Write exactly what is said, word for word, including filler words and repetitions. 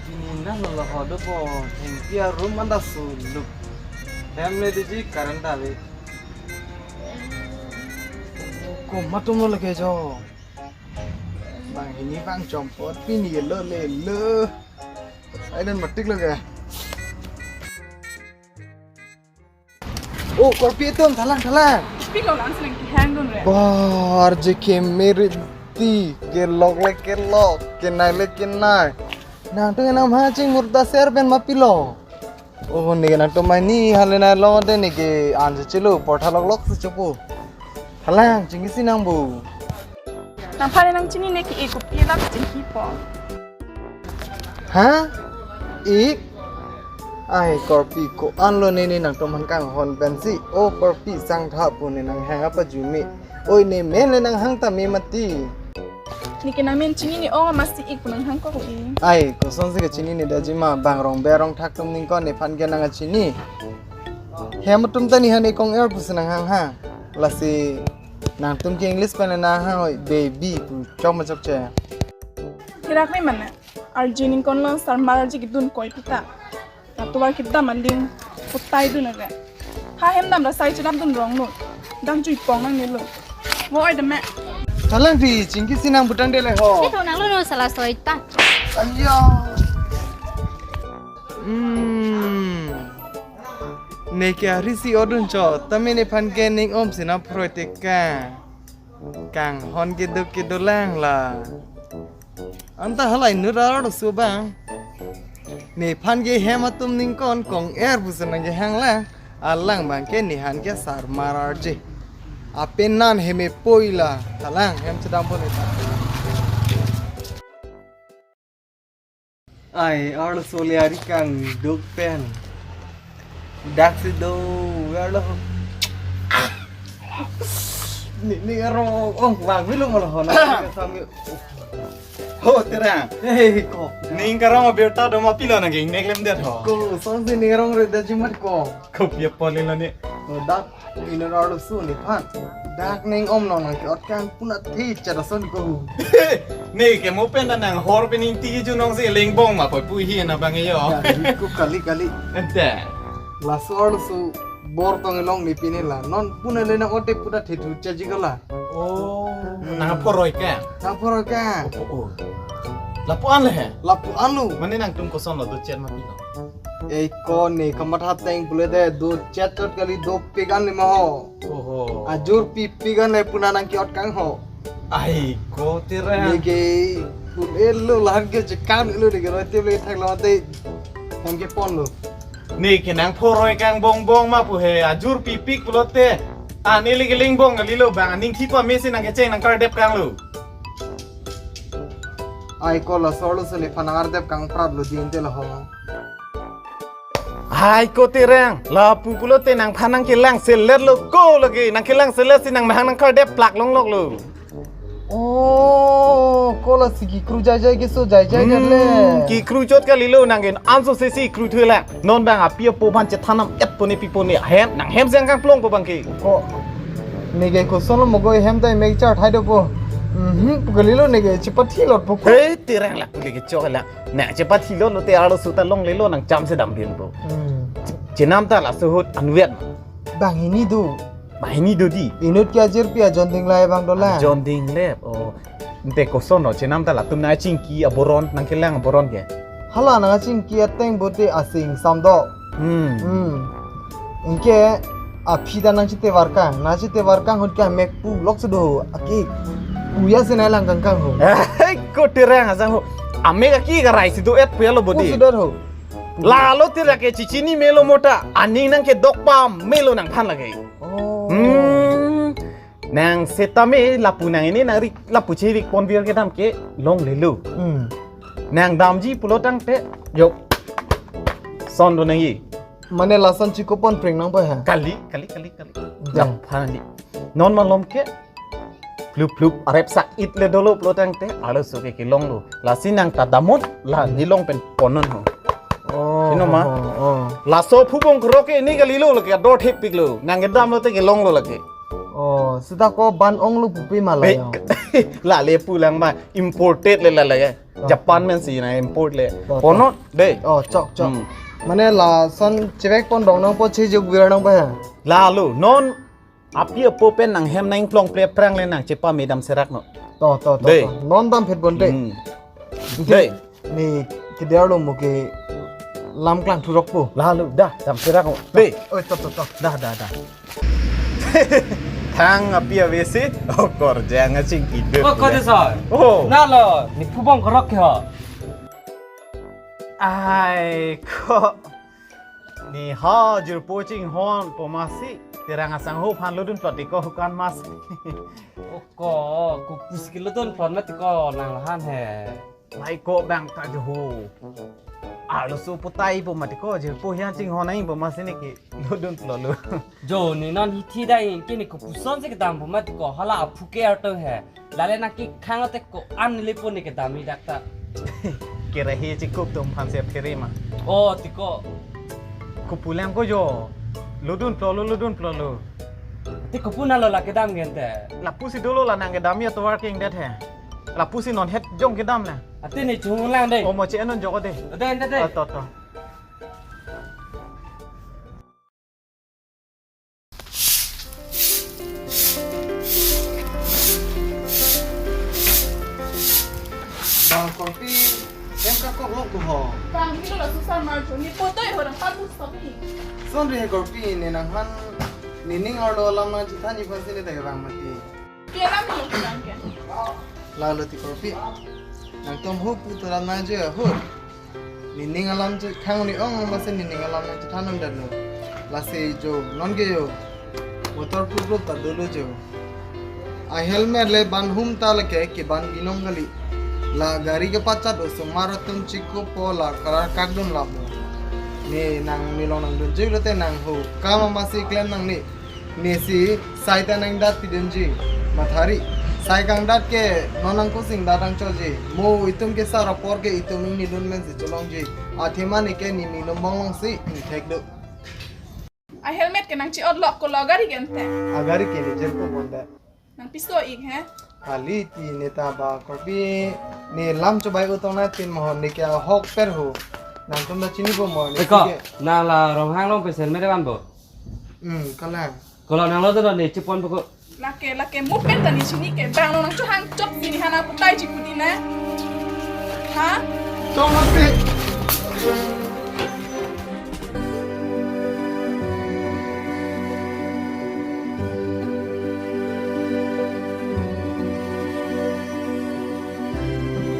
Pini nang lo ho dopo, thengpi arum anta sulup. Hem le diji current ave. Komat atum lo lake jo. Banghini bang chompot pini ke lo le lo. Ai dan matik lo ke. Oh, korpi atum, thalang, thalang. Pilo lang silang kihang dun re. Bar je ke meriti, kelok le kelok, kenai le kenai. Nangtum nang ha chingmurta ser pen ma pilo. Oh, ne nangtum mai ni hale nai lo de ne ke an je chelo, portha lok lok si chopo. Thalang, chingki si nang bu. Nangphan nang chinine ke-ik kopi lap chingkipo. Ha? Ik? Ai, korpi ko-an lo ne ne nangtum aphan kanghon pensi. O korpi sangtha pu ne nanghang apa jumi. Oi ne men le nanghang ta me mati. Ne ke nang men chinine ong masi ik pu nanghang ko-i. Ai, kosonsi kachinine daji ma bang rong berong thak atum ningkon nephan ke nang kachini. Hem atum ta ne hane kong-er pusi nanghang ha. Lasi nangtum ke English pen nanghang oi baby pu chok ma chokche. Hirak me mane. Arje ningkon lo sarmar arje kedun koi pita. Atovar kedam aling putai dun ave. Ha hem dam ra sai chedam dun rong lo. Dam jui pong nangne lo. Vo oi dam me. Thalang pi chingki si nang butang de le ho. Ito nang lo no sala soi ta. Ayo. Hmm. Ne ke ari si odun cho, tame nephan ke ning om si nang phroi te ka. Kanghon keduk kedolang la. Anta halai nut arloso bang. Nephan ke hem atum ningkon kong-er pusi nang kehang lang. Alang bang ke nephan ke sarmar arje. Apenan hem epoi la. Thalang hem chedam pon eta. Ai, arloso le ari kangduk pen. Dak si do, arlo. Ni, ni aro, oh, wang bilo malah ho, na, sambil. Ho, Terang. Hei, ko. Ning karong abirta do ma pilo nang ke ingnek lem det ho. Kosonsi ning rong re daji mat ko. Kopi apot le lo ne. Oh, dak. Inut arloso nephan. Dak ning om nong nang ke-ot kang puna the chara son ko. Ne ke mo pen ta nang hor pen ingti junong si lengbong ma poi pu hi na bang yo. Kali ko kali kali. Ente. Laso arloso bor tong elong ne pine la. Non puna le nang ote puna the thu chaji ko la. Oh, nang phoroi ke. Nang phoroi ke. Oh, oh. Lapu-an le he. Lapu-an lo. Mane nangtum koson lo do chen ma pilo. Ei ko ne kamatha teng pule de do chat tot kali dopik an le ma ho. Oho. Ajur pipik an le puna nang ke-ot kang ho. Ai ko Terang. Ne ke pun elo lahan ke chekam elo ne ke roi te le thak lo te. Nang ke pon lo. Ne ke nang phoroi kang bongbong ma pu he ajur pipik pulote. Ani le ke lengbong kali lo bang aning thi pa me si nang kecheng nang kardep kang lo. Ai ko laso arloso nephan nang kardep kang prap lo din te lo ho. Hai ko Terang, lapu pulote nangphan nang kelang selet lo ko lagi, nang kelang selet si nang mahang nang kardep plak longlok lo. Oh, ko lasi kikru jaijai keso jaijai Hmm, le. Kikru chot kali lo nang ke anso sesi kru thu le. Non bang api apo aphan chethanam et pone pi pone hem nang hem seng kangplong po bang ke. Ko. Ne ke koson lo mo ko hem ta mek char thai do po. Mhm, pu kali lo ne ke chepathi lot po ko. Hei, Terang lapu le ke chok la. Na chepathi lo lote arloso ta longle lo nang cham si dam pin po. Hmm. Chenam ta laso ahut anvet. Banghini do. Banghini do di. Inut ke ajirpi ajon ding lai bang do la. Ajon ding le. Oh. Ante koson lo chenam ta latum nang chingki aboron nang kelang aboron ke. Hala nang chingki ateng bote asing sam do. Hmm. Hmm. Ingke aphi ta nang chete warkang, nang chete warkang ahut ke amek pu lok si do aki. Puya si nai lang kangkang ho. Hei, ko Terang asang ho. Amek aki karai si do et puya lo Pu bodi. Si do ho. Lalo Terang ke chichini melo mota. Aning nang kedok pamelo nangphan lake. Oh. Hmm. Nang setame lapu nang ini nang rik lapu chevik ponvir kedam ke longle lo. Hmm. Nang damji pulo tangte yok. Son do nang i. Mane lason chiko pon pring nang pa ha. Kali, kali, kali, kali. Ya. Laphan di. Non malom ke. Plup plup arep sak it le dolo pulo tangte. Arloso ke kelong lo. Lasi nang ta damot la nilong pen ponon ho. Oh. Sino ma? Oh, oh. Laso phubong kroke ini kali lo lake ador thepik lo. Nang kedam lote kelong lo lake. Oh, Seta ko ban onglo pupi ma la Be, yo. Lale pulang ma imported le lale. Oh. Japan men si na import le. Oh, Pono, dei. Oh, chok, chok. Hmm. Mane lason chevek pon dong nangpo, chejuk vir nangpo he. Lalo, non api apo pen nanghem nangplong ple prang le nangchepame dam serak no. To, to, to, Dei. to. Non dam phet bon dei. Hmm. Dei. Ne keder lo mo ke lam klang thurok po. Lalo, da, dam serak no. Dei. Oi, to, to, to. Da, da, da. Thang api avesi, oh, korjang aching idu. Oh, ko de soi. Oh. Na lo, ne pubong korok ke ho. Ai, ko. Ne ha jirpo chinghon po masi, terang asangho aphan lodun plot ko hukan mas. Oh, ko, ko pusi ke lodun plot mati ko nang lahan he. Mai ko bang ta jo ho. Arloso putai po mati ko, jirpo hian chinghon nai po masi ne ke lodun plot lo. Jo, ne non hithi dai ke ne kopuson si kedam po mati ko, hala aphu ke arto he. Lale nangkekhang te ko-an le po ne kedam ni dak ta. Kera he chikup tum aphan si aphere ma. Oh, ti ko. Kopulang ko jo. Lodun plot lo, lodun plot lo. Ti kopu na lo la kedam gente. Lapusi dolo la nang kedam ya to working det he. Lapusi non het jong kedam la. Ate ne chunglang dei. Oh, mo che anon joko dei. Dei, dei, dei. Oh, to, to. Bang Korpi, hem ka kok lok tu ho. Bang, hilo la susar mar jo. Ne poto e ho rang pabu stop ni. Son ri he Korpi, ne nangphan, ne ning arlo alam nangchethan ji aphan si ne ta ke bang mati. Pi alam ni bang ke? Lalo ti Korpi. Nangtum hu pu tu lam nangjo ya hu. Ne ning alam chekhang ni ong masi ne ning alam nangchethan un dan lo. Lasi jo non ke jo. Motor pru pru ta dolo jo. A helmet le ban hum ta le ke ke ban binong kali. La gari kepachat osomar atum chikup po la karar kakdun lap lo. Ne nang milong nangdun jo lote nang hu. Kam masi klem nang ni. Nesi sai ta nangdat pidunji. Mathari. Sai kangdat ke non nangkosing dat nangchoji. Mo itum ke sar apor ke itum ningni lun men si cholongji. Athema ne ke ningni lun bonglong si ingthek do. A helmet ke nangchi-ot lok ko lo gari ke ante. A gari ke ne jirpo bonda. Nang piso ik he? Kali ti ne ta ba Korpi ne lam chobai utong na tin mohon ne ke ahok per ho. Nangtum ta chinipo mo ne Eko, si ke. Na la Ronghang along pesen mere ban bo. Hmm, kalang. Kalau nang lo tu ne chipon pokok. Lake, lake, movement tani chini ke. Bang lo nang chuhang chok sini hana putai chikudi na. Ha? Tong mati.